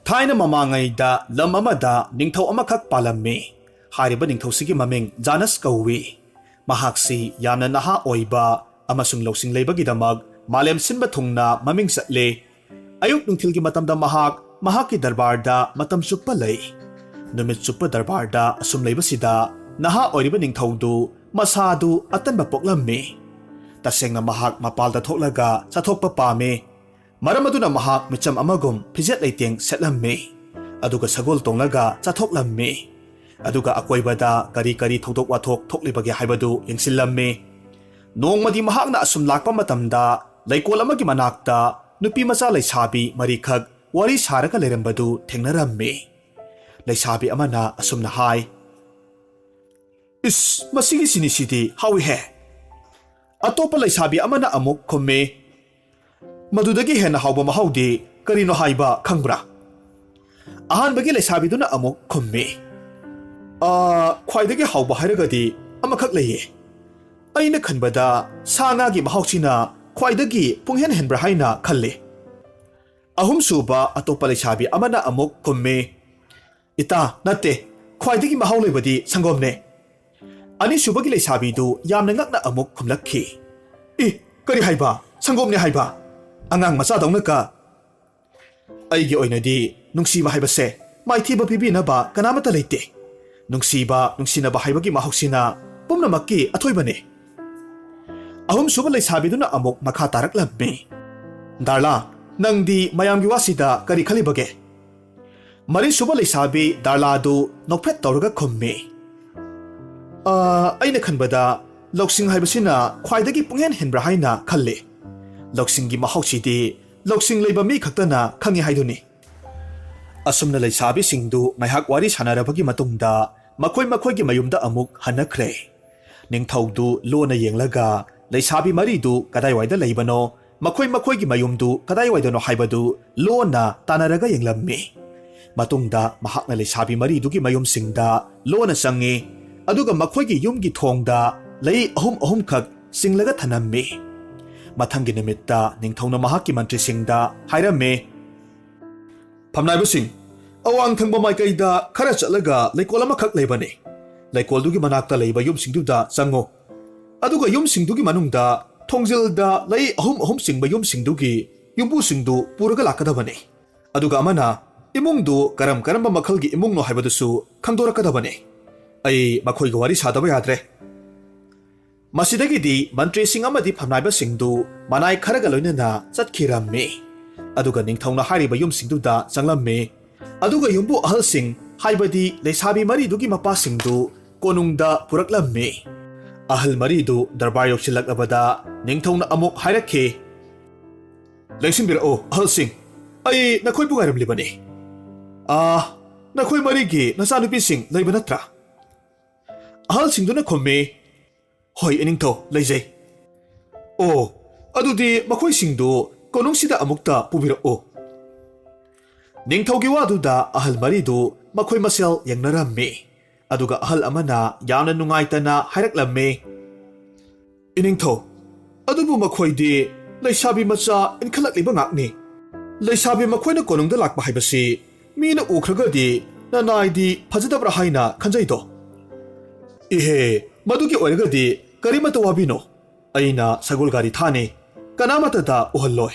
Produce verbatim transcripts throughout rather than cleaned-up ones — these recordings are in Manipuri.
ꯊꯥꯏꯅ ꯃꯃꯥꯡꯉꯩꯗ ꯂꯝ ꯑꯃꯗ ꯅꯤꯡꯊꯧ ꯑꯃꯈꯛ ꯄꯥꯜꯂꯝꯃꯤ꯫ ꯍꯥꯏꯔꯤꯕ ꯅꯤꯡꯊꯧꯁꯤꯒꯤ ꯃꯃꯤꯡ ꯖꯥꯅꯁ ꯀꯧꯏ꯫ ꯃꯍꯥꯛꯁꯤ ꯌꯥꯝꯅ ꯅꯍꯥ ꯑꯣꯏꯕ ꯑꯃꯁꯨꯡ ꯂꯧꯁꯤꯡ ꯂꯩꯕꯒꯤꯗꯃꯛ ꯃꯥꯂꯦꯝ ꯁꯤꯟꯕ ꯊꯨꯡꯅ ꯃꯃꯤꯡ ꯆꯠꯂꯤ꯫ ꯑꯌꯨꯛ ꯅꯨꯡꯊꯤꯜꯒꯤ ꯃꯇꯝꯗ ꯃꯍꯥꯛ ꯃꯍꯥꯛꯀꯤ ꯗꯔꯕꯥꯔꯗ ꯃꯇꯝ ꯆꯨꯞꯄ ꯂꯩ꯫ ꯅꯨꯃꯤꯠ ꯆꯨꯞꯄ ꯗꯔꯕꯥꯔꯗ ꯑꯁꯨꯝ ꯂꯩꯕꯁꯤꯗ ꯅꯍꯥ ꯑꯣꯏꯔꯤꯕ ꯅꯤꯡꯊꯧꯗꯨ ꯃꯁꯥꯗꯨ ꯑꯇꯟꯕ ꯄꯣꯛꯂꯝꯃꯤ꯫ ꯇꯁꯦꯡꯅ ꯃꯍꯥꯛ ꯃꯄꯥꯜꯗ ꯊꯣꯛꯂꯒ ꯆꯠꯊꯣꯛꯄ ꯄꯥꯝꯃꯤ꯫ ꯃꯔꯝ ꯑꯗꯨꯅ ꯃꯍꯥꯛ ꯃꯤꯆꯝ ꯑꯃꯒꯨꯝ ꯐꯤꯖꯦꯠ ꯂꯩꯇꯦꯡ ꯁꯦꯠꯂꯝꯃꯤ꯫ ꯑꯗꯨꯒ ꯁꯒꯣꯜ ꯇꯣꯡꯂꯒ ꯆꯠꯊꯣꯛꯂꯝꯃꯤ꯫ ꯑꯗꯨꯒ ꯑꯀꯣꯏꯕꯗ ꯀꯔꯤ ꯀꯔꯤ ꯊꯧꯗꯣꯛ ꯋꯥꯊꯣꯛ ꯊꯣꯛꯂꯤꯕꯒꯦ ꯍꯥꯏꯕꯗꯨ ꯌꯦꯡꯁꯤꯜꯂꯝꯃꯤ꯫ ꯅꯣꯡꯃꯗꯤ ꯃꯍꯥꯛꯅ ꯑꯁꯨꯝ ꯂꯥꯛꯄ ꯃꯇꯝꯗ ꯂꯩꯀꯣꯜ ꯑꯃꯒꯤ ꯃꯅꯥꯛꯇ ꯅꯨꯄꯤ ꯃꯆꯥ ꯂꯩꯁꯥꯕꯤ ꯃꯔꯤꯈꯛ ꯋꯥꯔꯤ ꯁꯥꯔꯒ ꯂꯩꯔꯝꯕꯗꯨ ꯊꯦꯡꯅꯔꯝꯃꯤ꯫ ꯂꯩꯁꯥꯕꯤ ꯑꯃꯅ ꯑꯁꯨꯝꯅ ꯍꯥꯏ, "ꯏꯁ, ꯃꯁꯤꯒꯤ ꯁꯤꯅꯤꯁꯤꯗꯤ ꯍꯥꯎꯏꯍꯦ!" ꯑꯇꯣꯞꯄ ꯂꯩꯁꯥꯕꯤ ꯑꯃꯅ ꯑꯃꯨꯛ ꯈꯨꯝꯃꯤ, "ꯃꯗꯨꯗꯒꯤ ꯍꯦꯟꯅ ꯍꯥꯎꯕ ꯃꯍꯥꯎꯗꯤ ꯀꯔꯤꯅꯣ ꯍꯥꯏꯕ ꯈꯪꯕ꯭ꯔꯥ?" ꯑꯍꯥꯟꯕꯒꯤ ꯂꯩꯁꯥꯕꯤꯗꯨꯅ ꯑꯃꯨꯛ ꯈꯨꯝꯃꯤ, "ꯑ, ꯈ꯭ꯋꯥꯏꯗꯒꯤ ꯍꯥꯎꯕ ꯍꯥꯏꯔꯒꯗꯤ ꯑꯃꯈꯛ ꯂꯩꯌꯦ꯫ ꯑꯩꯅ ꯈꯟꯕꯗ ꯁꯥ ꯉꯥꯒꯤ ꯃꯍꯥꯎꯁꯤꯅ ꯈ꯭ꯋꯥꯏꯗꯒꯤ ꯄꯨꯡꯍꯦꯟ ꯍꯦꯟꯕ꯭ꯔꯥ ꯍꯥꯏꯅ ꯈꯜꯂꯤ꯫" ꯑꯍꯨꯝꯁꯨꯕ ꯑꯇꯣꯞꯄ ꯂꯩꯁꯥꯕꯤ ꯑꯃꯅ ꯑꯃꯨꯛ ꯈꯨꯝꯃꯤ, "ꯏꯇꯥ, ꯅꯠꯇꯦ, ꯈ꯭ꯋꯥꯏꯗꯒꯤ ꯃꯍꯥꯎ ꯂꯩꯕꯗꯤ ꯁꯪꯒꯣꯝꯅꯦ꯫" ꯑꯅꯤꯁꯨꯕꯒꯤ ꯂꯩꯁꯥꯕꯤꯗꯨ ꯌꯥꯝꯅ ꯉꯛꯅ ꯑꯃꯨꯛ ꯈꯨꯝꯂꯛꯈꯤ, "ꯏ, ꯀꯔꯤ ꯍꯥꯏꯕ? ꯁꯪꯒꯣꯝꯅꯦ ꯍꯥꯏꯕ? ꯑꯉꯥꯡ ꯃꯆꯥꯗꯧꯅ ꯀ ꯑꯩꯒꯤ ꯑꯣꯏꯅꯗꯤ ꯅꯨꯡꯁꯤꯕ ꯍꯥꯏꯕꯁꯦ ꯃꯥꯏꯊꯤꯕ ꯄꯤꯕꯤꯅꯕ ꯀꯅꯥꯃꯠꯇ ꯂꯩꯇꯦ꯫ ꯅꯨꯡꯁꯤꯕ, ꯅꯨꯡꯁꯤꯅꯕ ꯍꯥꯏꯕꯒꯤ ꯃꯍꯥꯎꯁꯤꯅ ꯄꯨꯝꯅꯃꯛꯀꯤ ꯑꯊꯣꯏꯕꯅꯤ꯫" ꯑꯍꯨꯝꯁꯨꯕ ꯂꯩꯁꯥꯕꯤꯗꯨꯅ ꯑꯃꯨꯛ ꯃꯈꯥ ꯇꯥꯔꯛꯂꯝꯃꯤ, "ꯗꯥꯔꯂꯥ, ꯅꯪꯗꯤ ꯃꯌꯥꯝꯒꯤ ꯋꯥꯁꯤꯗ ꯀꯔꯤ ꯈꯜꯂꯤꯕꯒꯦ?" ꯃꯔꯤꯁꯨꯕ ꯂꯩꯁꯥꯕꯤ ꯗꯥꯔꯂꯥꯗꯨ ꯅꯣꯛꯐꯦꯠ ꯇꯧꯔꯒ ꯈꯨꯝꯃꯤ, "ꯑ, ꯑꯩꯅ ꯈꯟꯕꯗ ꯂꯧꯁꯤꯡ ꯍꯥꯏꯕꯁꯤꯅ ꯈ꯭ꯋꯥꯏꯗꯒꯤ ꯄꯨꯡꯍꯦꯟ ꯍꯦꯟꯕ꯭ꯔꯥ ꯍꯥꯏꯅ ꯈꯜꯂꯤ꯫ ꯂꯧꯁꯤꯡꯒꯤ ꯃꯍꯥꯎꯁꯤꯗꯤ ꯂꯧꯁꯤꯡ ꯂꯩꯕ ꯃꯤ ꯈꯛꯇꯅ ꯈꯪꯉꯤ ꯍꯥꯏꯗꯨꯅꯤ꯫" ꯑꯁꯨꯝꯅ ꯂꯩꯁꯥꯕꯤꯁꯤꯡꯗꯨ ꯉꯥꯏꯍꯥꯛ ꯋꯥꯔꯤ ꯁꯥꯟꯅꯔꯕꯒꯤ ꯃꯇꯨꯡꯗ ꯃꯈꯣꯏ ꯃꯈꯣꯏꯒꯤ ꯃꯌꯨꯝꯗ ꯑꯃꯨꯛ ꯍꯟꯅꯈ꯭ꯔꯦ꯫ ꯅꯤꯡꯊꯧꯗꯨ ꯂꯣꯟꯅ ꯌꯦꯡꯂꯒ ꯂꯩꯁꯥꯕꯤ ꯃꯔꯤꯗꯨ ꯀꯗꯥꯏꯋꯥꯏꯗ ꯂꯩꯕꯅꯣ, ꯃꯈꯣꯏ ꯃꯈꯣꯏꯒꯤ ꯃꯌꯨꯝꯗꯨ ꯀꯗꯥꯏꯋꯥꯏꯗꯅꯣ ꯍꯥꯏꯕꯗꯨ ꯂꯣꯟꯅ ꯇꯥꯟꯅꯔꯒ ꯌꯦꯡꯂꯝꯃꯤ꯫ ꯃꯇꯨꯡꯗ ꯃꯍꯥꯛꯅ ꯂꯩꯁꯥꯕꯤ ꯃꯔꯤꯗꯨꯒꯤ ꯃꯌꯨꯝꯁꯤꯡꯗ ꯂꯣꯟꯅ ꯆꯪꯉꯤ, ꯑꯗꯨꯒ ꯃꯈꯣꯏꯒꯤ ꯌꯨꯝꯒꯤ ꯊꯣꯡꯗ ꯂꯩ ꯑꯍꯨꯝ ꯑꯍꯨꯝꯈꯛ ꯆꯤꯡꯂꯒ ꯊꯅꯝꯃꯤ꯫ ꯃꯊꯪꯒꯤ ꯅꯨꯃꯤꯠꯇ ꯅꯤꯡꯊꯧꯅ ꯃꯍꯥꯛꯀꯤ ꯃꯟꯇ꯭ꯔꯤꯁꯤꯡꯗ ꯍꯥꯏꯔꯝꯃꯤ, ꯐꯝꯅꯥꯏꯕꯁꯤꯡ, ꯑꯋꯥꯡ ꯊꯪꯕ ꯃꯥꯏꯀꯩꯗ ꯈꯔ ꯆꯠꯂꯒ ꯂꯩꯀꯣꯜ ꯑꯃꯈꯛ ꯂꯩꯕꯅꯤ꯫ ꯂꯩꯀꯣꯜꯗꯨꯒꯤ ꯃꯅꯥꯛꯇ ꯂꯩꯕ ꯌꯨꯝꯁꯤꯡꯗꯨꯗ ꯆꯪꯉꯨ꯫ ꯑꯗꯨꯒ ꯌꯨꯝꯁꯤꯡꯗꯨꯒꯤ ꯃꯅꯨꯡꯗ ꯊꯣꯡꯖꯤꯜꯗ ꯂꯩ ꯑꯍꯨꯝ ꯑꯍꯨꯝ ꯆꯤꯡꯕ ꯌꯨꯝꯁꯤꯡꯗꯨꯒꯤ ꯌꯨꯝꯕꯨꯁꯤꯡꯗꯨ ꯄꯨꯔꯒ ꯂꯥꯛꯀꯗꯕꯅꯤ꯫ ꯑꯗꯨꯒ ꯑꯃꯅ ꯏꯃꯨꯡꯗꯨ ꯀꯔꯝ ꯀꯔꯝꯕ ꯃꯈꯜꯒꯤ ꯏꯃꯨꯡꯅꯣ ꯍꯥꯏꯕꯗꯨꯁꯨ ꯈꯪꯗꯣꯔꯛꯀꯗꯕꯅꯤ꯫ ꯑꯩ ꯃꯈꯣꯏꯒ ꯋꯥꯔꯤ ꯁꯥꯗꯕ ꯌꯥꯗ꯭ꯔꯦ꯫ ꯃꯁꯤꯗꯒꯤꯗꯤ ꯃꯟꯇ꯭ꯔꯤꯁꯤꯡ ꯑꯃꯗꯤ ꯐꯝꯅꯥꯏꯕꯁꯤꯡꯗꯨ ꯃꯅꯥꯏ ꯈꯔꯒ ꯂꯣꯏꯅꯅ ꯆꯠꯈꯤꯔꯝꯃꯤ꯫ ꯑꯗꯨꯒ ꯅꯤꯡꯊꯧꯅ ꯍꯥꯏꯔꯤꯕ ꯌꯨꯝꯁꯤꯡꯗꯨꯗ ꯆꯪꯂꯝꯃꯤ꯫ ꯑꯗꯨꯒ ꯌꯨꯝꯕꯨ ꯑꯍꯜꯁꯤꯡ, ꯍꯥꯏꯕꯗꯤ ꯂꯩꯁꯥꯕꯤ ꯃꯔꯤꯗꯨꯒꯤ ꯃꯄꯥꯁꯤꯡꯗꯨ ꯀꯣꯅꯨꯡꯗ ꯄꯨꯔꯛꯂꯝꯃꯤ꯫ ꯑꯍꯜ ꯃꯔꯤꯗꯨ ꯗꯔꯕꯥꯔ ꯌꯧꯁꯤꯜꯂꯛꯂꯕꯗ ꯅꯤꯡꯊꯧꯅ ꯑꯃꯨꯛ ꯍꯥꯏꯔꯛꯈꯤ, "ꯂꯦꯡꯁꯤꯟꯕꯤꯔꯛꯎ, ꯑꯍꯜꯁꯤꯡ, ꯑꯩ ꯅꯈꯣꯏꯕꯨ ꯉꯥꯏꯔꯝꯂꯤꯕꯅꯤ꯫ ꯑꯥ, ꯅꯈꯣꯏ ꯃꯔꯤꯒꯤ ꯅꯆꯥꯅꯨꯄꯤꯁꯤꯡ ꯂꯩꯕ ꯅꯠꯇ꯭ꯔꯥ?" ꯑꯍꯜꯁꯤꯡꯗꯨꯅ ꯈꯨꯝꯃꯤ, "ꯍꯣꯏ, ꯏꯅꯤꯡꯊꯧ, ꯂꯩꯖꯩ꯫" "ꯑꯣ, ꯑꯗꯨꯗꯤ ꯃꯈꯣꯏꯁꯤꯡꯗꯨ ꯀꯣꯅꯨꯡꯁꯤꯗ ꯑꯃꯨꯛꯇ ꯄꯨꯕꯤꯔꯛꯎ꯫" ꯅꯤꯡꯊꯧꯒꯤ ꯋꯥꯗꯨꯗ ꯑꯍꯜ ꯃꯔꯤꯗꯨ ꯃꯈꯣꯏ ꯃꯁꯦꯜ ꯌꯦꯡꯅꯔꯝꯃꯤ꯫ ꯑꯗꯨꯒ ꯑꯍꯜ ꯑꯃꯅ ꯌꯥꯝꯅ ꯅꯨꯡꯉꯥꯏꯇꯅ ꯍꯥꯏꯔꯛꯂꯝꯃꯤ, "ꯏꯅꯤꯡꯊꯧ, ꯑꯗꯨꯕꯨ ꯃꯈꯣꯏꯗꯤ ꯂꯩꯁꯥꯕꯤ ꯃꯆꯥ ꯏꯟꯈꯠꯂꯛꯂꯤꯕ ꯉꯥꯛꯅꯤ꯫ ꯂꯩꯁꯥꯕꯤ ꯃꯈꯣꯏꯅ ꯀꯣꯅꯨꯡꯗ ꯂꯥꯛꯄ ꯍꯥꯏꯕꯁꯤ ꯃꯤꯅ ꯎꯈ꯭ꯔꯒꯗꯤ ꯅꯅꯥꯏꯗꯤ ꯐꯖꯗꯕ꯭ꯔꯥ ꯍꯥꯏꯅ ꯈꯟꯖꯩꯗꯣ?" "ꯏꯍꯦ, ꯃꯗꯨꯒꯤ ꯑꯣꯏꯔꯒꯗꯤ ꯀꯔꯤꯃꯠꯇ ꯋꯥꯕꯤꯅꯣ꯫ ꯑꯩꯅ ꯁꯒꯣꯜ ꯒꯥꯔꯤ ꯊꯥꯅꯤ, ꯀꯅꯥꯃꯠꯇꯗ ꯎꯍꯜꯂꯣꯏ꯫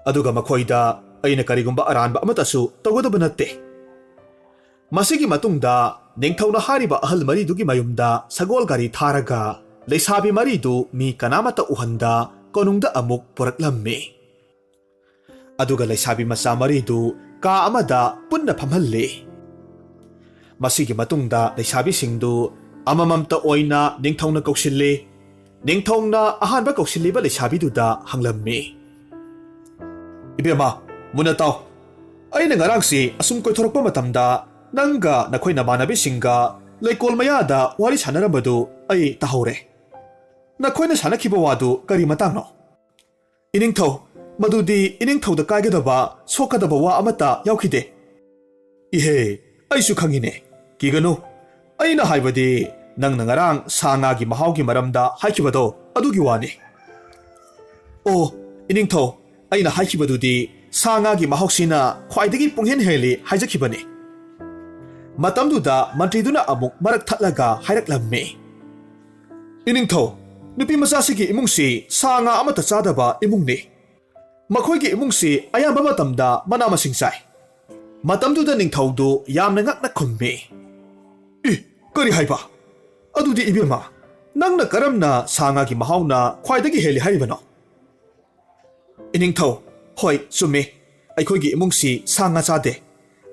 ꯑꯗꯨꯒ ꯃꯈꯣꯏꯗ ꯑꯩꯅ ꯀꯔꯤꯒꯨꯝꯕ ꯑꯔꯥꯟꯕ ꯑꯃꯠꯇꯁꯨ ꯇꯧꯒꯗꯕ ꯅꯠꯇꯦ꯫" ꯃꯁꯤꯒꯤ ꯃꯇꯨꯡꯗ ꯅꯤꯡꯊꯧꯅ ꯍꯥꯏꯔꯤꯕ ꯑꯍꯜ ꯃꯔꯤꯗꯨꯒꯤ ꯃꯌꯨꯝꯗ ꯁꯒꯣꯜ ꯒꯥꯔꯤ ꯊꯥꯔꯒ ꯂꯩꯁꯥꯕꯤ ꯃꯔꯤꯗꯨ ꯃꯤ ꯀꯅꯥꯃꯠꯇ ꯎꯍꯟꯗ ꯀꯣꯅꯨꯡꯗ ꯑꯃꯨꯛ ꯄꯨꯔꯛꯂꯝꯃꯤ꯫ ꯑꯗꯨꯒ ꯂꯩꯁꯥꯕꯤ ꯃꯆꯥ ꯃꯔꯤꯗꯨ ꯀꯥ ꯑꯃꯗ ꯄꯨꯟꯅ ꯐꯝꯍꯜꯂꯤ꯫ ꯃꯁꯤꯒꯤ ꯃꯇꯨꯡꯗ ꯂꯩꯁꯥꯕꯤꯁꯤꯡꯗꯨ ꯑꯃꯃꯝꯇ ꯑꯣꯏꯅ ꯅꯤꯡꯊꯧꯅ ꯀꯧꯁꯤꯜꯂꯤ꯫ ꯅꯤꯡꯊꯧꯅ ꯑꯍꯥꯟꯕ ꯀꯧꯁꯤꯜꯂꯤꯕ ꯂꯩꯁꯥꯕꯤꯗꯨꯗ ꯍꯪꯂꯝꯃꯤ, "ꯏꯕꯦꯝꯃ, ꯃꯨꯟꯅ ꯇꯥꯎ꯫ ꯑꯩꯅ ꯉꯔꯥꯡꯁꯤ ꯑꯁꯨꯝ ꯀꯣꯏꯊꯣꯔꯛꯄ ꯃꯇꯝꯗ ꯅꯪꯒ ꯅꯈꯣꯏ ꯅꯃꯥꯟꯅꯕꯤꯁꯤꯡꯒ ꯂꯩꯀꯣꯜ ꯃꯌꯥꯗ ꯋꯥꯔꯤ ꯁꯥꯟꯅꯔꯝꯕꯗꯨ ꯑꯩ ꯇꯥꯍꯧꯔꯦ꯫ ꯅꯈꯣꯏꯅ ꯁꯥꯟꯅꯈꯤꯕ ꯋꯥꯗꯨ ꯀꯔꯤ ꯃꯇꯥꯡꯅꯣ?" "ꯏꯅꯤꯡꯊꯧ, ꯃꯗꯨꯗꯤ ꯏꯅꯤꯡꯊꯧꯗ ꯀꯥꯏꯒꯗꯕ, ꯁꯣꯛꯀꯗꯕ ꯋꯥ ꯑꯃꯠꯇ ꯌꯥꯎꯈꯤꯗꯦ꯫" "ꯏꯍꯦ, ꯑꯩꯁꯨ ꯈꯪꯉꯤꯅꯦ꯫ ꯀꯤꯒꯅꯨ꯫ ꯑꯩꯅ ꯍꯥꯏꯕꯗꯤ ꯅꯪꯅ ꯉꯔꯥꯡ ꯁꯥ ꯉꯥꯒꯤ ꯃꯍꯥꯎꯒꯤ ꯃꯔꯝꯗ ꯍꯥꯏꯈꯤꯕꯗꯣ, ꯑꯗꯨꯒꯤ ꯋꯥꯅꯤ꯫" "ꯑꯣ, ꯏꯅꯤꯡꯊꯧ, ꯑꯩꯅ ꯍꯥꯏꯈꯤꯕꯗꯨꯗꯤ ꯁꯥ ꯉꯥꯒꯤ ꯃꯍꯥꯎꯁꯤꯅ ꯈ꯭ꯋꯥꯏꯗꯒꯤ ꯄꯨꯡꯍꯦꯟ ꯍꯦꯜꯂꯤ ꯍꯥꯏꯖꯈꯤꯕꯅꯤ꯫ ꯃꯇꯝꯗꯨꯗ ꯃꯟꯇ꯭ꯔꯤꯗꯨꯅ ꯑꯃꯨꯛ ꯃꯔꯛ ꯊꯠꯂꯒ ꯍꯥꯏꯔꯛꯂꯝꯃꯤ, "ꯏꯅꯤꯡꯊꯧ, ꯅꯨꯄꯤ ꯃꯆꯥꯁꯤꯒꯤ ꯏꯃꯨꯡꯁꯤ ꯁꯥ ꯉꯥ ꯑꯃꯠꯇ ꯆꯥꯗꯕ ꯏꯃꯨꯡꯅꯤ꯫ ꯃꯈꯣꯏꯒꯤ ꯏꯃꯨꯡꯁꯤ ꯑꯌꯥꯝꯕ ꯃꯇꯝꯗ ꯃꯅꯥ ꯃꯁꯤꯡ ꯆꯥꯏ꯫" ꯃꯇꯝꯗꯨꯗ ꯅꯤꯡꯊꯧꯗꯨ ꯌꯥꯝꯅ ꯉꯛꯅ ꯈꯨꯝꯃꯤ, "ꯏ, ꯀꯔꯤ ꯍꯥꯏꯕ? ꯑꯗꯨꯗꯤ ꯏꯕꯦꯝꯃ, ꯅꯪꯅ ꯀꯔꯝꯅ ꯁꯥ ꯉꯥꯒꯤ ꯃꯍꯥꯎꯅ ꯈ꯭ꯋꯥꯏꯗꯒꯤ ꯍꯦꯜꯂꯤ ꯍꯥꯏꯔꯤꯕꯅꯣ?" "ꯏꯅꯤꯡꯊꯧ, ꯍꯣꯏ, ꯆꯨꯝꯃꯤ, ꯑꯩꯈꯣꯏꯒꯤ ꯏꯃꯨꯡꯁꯤ ꯁꯥ ꯉꯥ ꯆꯥꯗꯦ꯫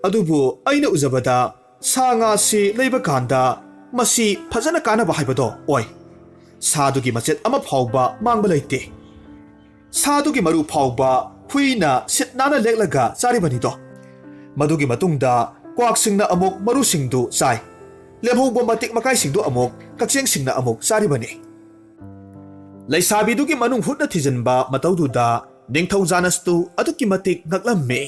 ꯑꯗꯨꯕꯨ ꯑꯩꯅ ꯎꯖꯕꯗ ꯁꯥ ꯉꯥꯁꯤ ꯂꯩꯕ ꯀꯥꯟꯗ ꯃꯁꯤ ꯐꯖꯅ ꯀꯥꯟꯅꯕ ꯍꯥꯏꯕꯗꯣ ꯑꯣꯏ꯫ ꯁꯥꯗꯨꯒꯤ ꯃꯆꯦꯠ ꯑꯃ ꯐꯥꯎꯕ ꯃꯥꯡꯕ ꯂꯩꯇꯦ꯫ ꯁꯥꯗꯨꯒꯤ ꯃꯔꯨ ꯐꯥꯎꯕ ꯍꯨꯏꯅ ꯁꯤꯠ ꯅꯥꯟꯅ ꯂꯦꯛꯂꯒ ꯆꯥꯔꯤꯕꯅꯤꯗꯣ꯫ ꯃꯗꯨꯒꯤ ꯃꯇꯨꯡꯗ ꯀ꯭ꯋꯥꯛꯁꯤꯡꯅ ꯑꯃꯨꯛ ꯃꯔꯨꯁꯤꯡꯗꯨ ꯆꯥꯏ꯫ ꯂꯦꯝꯍꯧꯕ ꯃꯇꯤꯛ ꯃꯀꯥꯏꯁꯤꯡꯗꯨ ꯑꯃꯨꯛ ꯀꯛꯆꯦꯡꯁꯤꯡꯅ ꯑꯃꯨꯛ ꯆꯥꯔꯤꯕꯅꯤ꯫" ꯂꯩꯁꯥꯕꯤꯗꯨꯒꯤ ꯃꯅꯨꯡ ꯍꯨꯠꯅ ꯊꯤꯖꯤꯟꯕ ꯃꯇꯧꯗꯨꯗ ꯅꯤꯡꯊꯧ ꯖꯥꯅꯁꯇꯨ ꯑꯗꯨꯛꯀꯤ ꯃꯇꯤꯛ ꯉꯛꯂꯝꯃꯤ꯫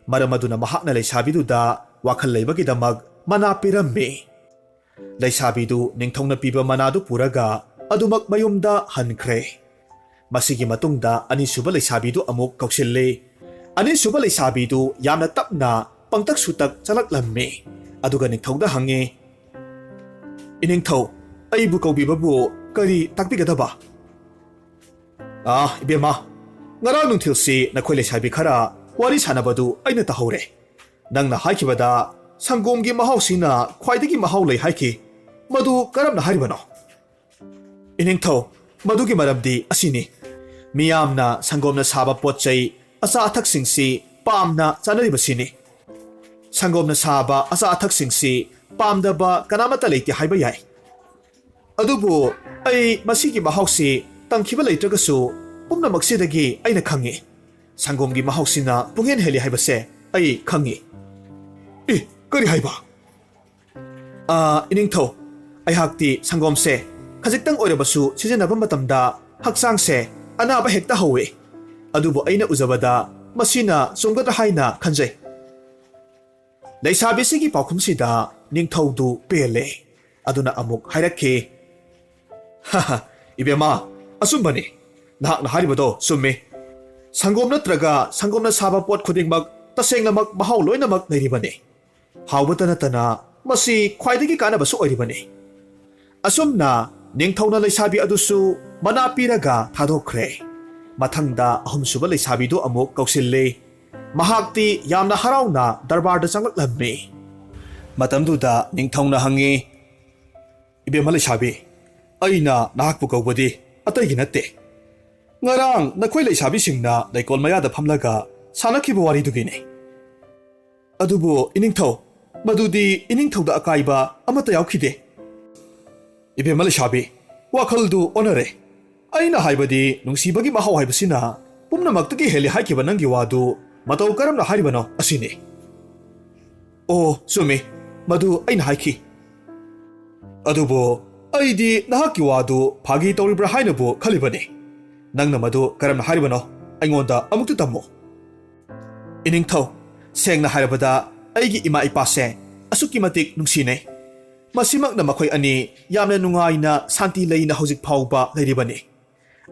ꯃꯔꯝ ꯑꯗꯨꯅ ꯃꯍꯥꯛꯅ ꯂꯩꯁꯥꯕꯤꯗꯨꯗ ꯋꯥꯈꯜ ꯂꯩꯕꯒꯤꯗꯃꯛ ꯃꯅꯥ ꯄꯤꯔꯝꯃꯤ꯫ ꯂꯩꯁꯥꯕꯤꯗꯨ ꯅꯤꯡꯊꯧꯅ ꯄꯤꯕ ꯃꯅꯥꯗꯨ ꯄꯨꯔꯒ ꯑꯗꯨꯃꯛ ꯃꯌꯨꯝꯗ ꯍꯟꯈ꯭ꯔꯦ꯫ ꯃꯁꯤꯒꯤ ꯃꯇꯨꯡꯗ ꯑꯅꯤꯁꯨꯕ ꯂꯩꯁꯥꯕꯤꯗꯨ ꯑꯃꯨꯛ ꯀꯧꯁꯤꯜꯂꯤ꯫ ꯑꯅꯤꯁꯨꯕ ꯂꯩꯁꯥꯕꯤꯗꯨ ꯌꯥꯝꯅ ꯇꯞꯅ ꯄꯪꯇꯛ ꯁꯨꯇꯛ ꯆꯠꯂꯛꯂꯝꯃꯤ꯫ ꯑꯗꯨꯒ ꯅꯤꯡꯊꯧꯗ ꯍꯪꯉꯤ, "ꯏꯅꯤꯡꯊꯧ, ꯑꯩꯕꯨ ꯀꯧꯕꯤꯕꯕꯨ ꯀꯔꯤ ꯇꯥꯛꯄꯤꯒꯗꯕ?" "ꯑꯥ, ꯏꯕꯦꯝꯃ, ꯉꯔꯥꯡ ꯅꯨꯡꯊꯤꯜꯁꯤ ꯅꯈꯣꯏ ꯂꯩꯁꯥꯕꯤ ꯈꯔ ꯋꯥꯔꯤ ꯁꯥꯟꯅꯕꯗꯨ ꯑꯩꯅ ꯇꯥꯍꯧꯔꯦ꯫ ꯅꯪꯅ ꯍꯥꯏꯈꯤꯕꯗ ꯁꯪꯒꯣꯝꯒꯤ ꯃꯍꯥꯎꯁꯤꯅ ꯈ꯭ꯋꯥꯏꯗꯒꯤ ꯃꯍꯥꯎ ꯂꯩ ꯍꯥꯏꯈꯤ꯫ ꯃꯗꯨ ꯀꯔꯝꯅ ꯍꯥꯏꯔꯤꯕꯅꯣ?" "ꯏꯅꯤꯡꯊꯧ, ꯃꯗꯨꯒꯤ ꯃꯔꯝꯗꯤ ꯑꯁꯤꯅꯤ꯫ ꯃꯤꯌꯥꯝꯅ ꯁꯪꯒꯣꯝꯅ ꯁꯥꯕ ꯄꯣꯠ ꯆꯩ, ꯑꯆꯥ ꯑꯊꯛꯁꯤꯡꯁꯤ ꯄꯥꯝꯅ ꯆꯥꯅꯔꯤꯕꯁꯤꯅꯤ꯫ ꯁꯪꯒꯣꯝꯅ ꯁꯥꯕ ꯑꯆꯥ ꯑꯊꯛꯁꯤꯡꯁꯤ ꯄꯥꯝꯗꯕ ꯀꯅꯥꯃꯠꯇ ꯂꯩꯇꯦ ꯍꯥꯏꯕ ꯌꯥꯏ꯫ ꯑꯗꯨꯕꯨ ꯑꯩ ꯃꯁꯤꯒꯤ ꯃꯍꯥꯎꯁꯤ ꯇꯪꯈꯤꯕ ꯂꯩꯇ꯭ꯔꯒꯁꯨ ꯄꯨꯝꯅꯃꯛꯁꯤꯗꯒꯤ ꯑꯩꯅ ꯈꯪꯉꯤ꯫ ꯁꯪꯒꯣꯝꯒꯤ ꯃꯍꯥꯎꯁꯤꯅ ꯄꯨꯡꯍꯦꯟ ꯍꯦꯜꯂꯤ ꯍꯥꯏꯕꯁꯦ ꯑꯩ ꯈꯪꯉꯤ꯫" "ꯏ, ꯀꯔꯤ ꯍꯥꯏꯕ?" "ꯑꯥ, ꯏꯅꯤꯡꯊꯧ, ꯑꯩꯍꯥꯛꯇꯤ ꯁꯪꯒꯣꯝꯁꯦ ꯈꯖꯤꯛꯇꯪ ꯑꯣꯏꯔꯕꯁꯨ ꯁꯤꯖꯤꯟꯅꯕ ꯃꯇꯝꯗ ꯍꯛꯆꯥꯡꯁꯦ ꯑꯅꯥꯕ ꯍꯦꯛꯇ ꯍꯧꯋꯤ꯫ ꯑꯗꯨꯕꯨ ꯑꯩꯅ ꯎꯖꯕꯗ ꯃꯁꯤꯅ ꯆꯨꯝꯒꯗ꯭ꯔꯥ ꯍꯥꯏꯅ ꯈꯟꯖꯩ꯫" ꯂꯩꯁꯥꯕꯤꯁꯤꯒꯤ ꯄꯥꯎꯈꯨꯝꯁꯤꯗ ꯅꯤꯡꯊꯧꯗꯨ ꯄꯦꯜꯂꯦ꯫ ꯑꯗꯨꯅ ꯑꯃꯨꯛ ꯍꯥꯏꯔꯛꯈꯤ, "ꯍꯥ ꯍꯥ, ꯏꯕꯦꯝꯃ, ꯑꯆꯨꯝꯕꯅꯤ꯫ ꯅꯍꯥꯛꯅ ꯍꯥꯏꯔꯤꯕꯗꯣ ꯆꯨꯝꯃꯤ꯫ ꯁꯪꯒꯣꯝ ꯅꯠꯇ꯭ꯔꯒ ꯁꯪꯒꯣꯝꯅ ꯁꯥꯕ ꯄꯣꯠ ꯈꯨꯗꯤꯡꯃꯛ ꯇꯁꯦꯡꯅꯃꯛ ꯃꯍꯥꯎ ꯂꯣꯏꯅꯃꯛ ꯂꯩꯔꯤꯕꯅꯤ꯫ ꯍꯥꯎꯕꯇ ꯅꯠꯇꯅ ꯃꯁꯤ ꯈ꯭ꯋꯥꯏꯗꯒꯤ ꯀꯥꯟꯅꯕꯁꯨ ꯑꯣꯏꯔꯤꯕꯅꯤ꯫ ꯑꯁꯨꯝꯅ ꯅꯤꯡꯊꯧꯅ ꯂꯩꯁꯥꯕꯤ ꯑꯗꯨꯁꯨ ꯃꯅꯥ ꯄꯤꯔꯒ ꯊꯥꯗꯣꯛꯈ꯭ꯔꯦ꯫ ꯃꯊꯪꯗ ꯑꯍꯨꯝꯁꯨꯕ ꯂꯩꯁꯥꯕꯤꯗꯨ ꯑꯃꯨꯛ ꯀꯧꯁꯤꯜꯂꯤ꯫ ꯃꯍꯥꯛꯇꯤ ꯌꯥꯝꯅ ꯍꯔꯥꯎꯅ ꯗꯔꯕꯥꯔꯗ ꯆꯪꯂꯛꯂꯝꯃꯤ꯫ ꯃꯇꯝꯗꯨꯗ ꯅꯤꯡꯊꯧꯅ ꯍꯪꯉꯤ, "ꯏꯕꯦꯝꯃ ꯂꯩꯁꯥꯕꯤ, ꯑꯩꯅ ꯅꯍꯥꯛꯄꯨ ꯀꯧꯕꯗꯤ ꯑꯇꯩꯒꯤ ꯅꯠꯇꯦ꯫ ꯉꯔꯥꯡ ꯅꯈꯣꯏ ꯂꯩꯁꯥꯕꯤꯁꯤꯡꯅ ꯂꯩꯀꯣꯜ ꯃꯌꯥꯗ ꯐꯝꯂꯒ ꯁꯥꯟꯅꯈꯤꯕ ꯋꯥꯔꯤꯗꯨꯒꯤꯅꯤ꯫ ꯑꯗꯨꯕꯨ ꯏꯅꯤꯡꯊꯧ, ꯃꯗꯨꯗꯤ ꯏꯅꯤꯡꯊꯧꯗ ꯑꯀꯥꯏꯕ ꯑꯃꯠꯇ ꯌꯥꯎꯈꯤꯗꯦ꯫" "ꯏꯕꯦꯝꯃ ꯂꯩꯁꯥꯕꯤ, ꯋꯥꯈꯜꯗꯨ ꯑꯣꯟꯅꯔꯦ꯫ ꯑꯩꯅ ꯍꯥꯏꯕꯗꯤ ꯅꯨꯡꯁꯤꯕꯒꯤ ꯃꯍꯥꯎ ꯍꯥꯏꯕꯁꯤꯅ ꯄꯨꯝꯅꯃꯛꯇꯒꯤ ꯍꯦꯜꯂꯤ ꯍꯥꯏꯈꯤꯕ ꯅꯪꯒꯤ ꯋꯥꯗꯨ ꯃꯇꯧ ꯀꯔꯝꯅ ꯍꯥꯏꯔꯤꯕꯅꯣ ꯑꯁꯤꯅꯤ꯫" "ꯑꯣ, ꯆꯨꯝꯃꯤ, ꯃꯗꯨ ꯑꯩꯅ ꯍꯥꯏꯈꯤ꯫ ꯑꯗꯨꯕꯨ ꯑꯩꯗꯤ ꯅꯍꯥꯛꯀꯤ ꯋꯥꯗꯨ ꯐꯥꯒꯤ ꯇꯧꯔꯤꯕ꯭ꯔꯥ ꯍꯥꯏꯅꯕꯨ ꯈꯜꯂꯤꯕꯅꯤ꯫ ꯅꯪꯅ ꯃꯗꯨ ꯀꯔꯝꯅ ꯍꯥꯏꯔꯤꯕꯅꯣ? ꯑꯩꯉꯣꯟꯗ ꯑꯃꯨꯛꯇ ꯇꯝꯃꯨ꯫" "ꯏꯅꯤꯡꯊꯧ, ꯁꯦꯡꯅ ꯍꯥꯏꯔꯕꯗ ꯑꯩꯒꯤ ꯏꯃꯥ ꯏꯄꯥꯁꯦ ꯑꯁꯨꯛꯀꯤ ꯃꯇꯤꯛ ꯅꯨꯡꯁꯤꯅꯩ꯫ ꯃꯁꯤꯃꯛꯅ ꯃꯈꯣꯏ ꯑꯅꯤ ꯌꯥꯝꯅ ꯅꯨꯡꯉꯥꯏꯅ ꯁꯥꯟꯇꯤ ꯂꯩꯅ ꯍꯧꯖꯤꯛ ꯐꯥꯎꯕ ꯂꯩꯔꯤꯕꯅꯤ꯫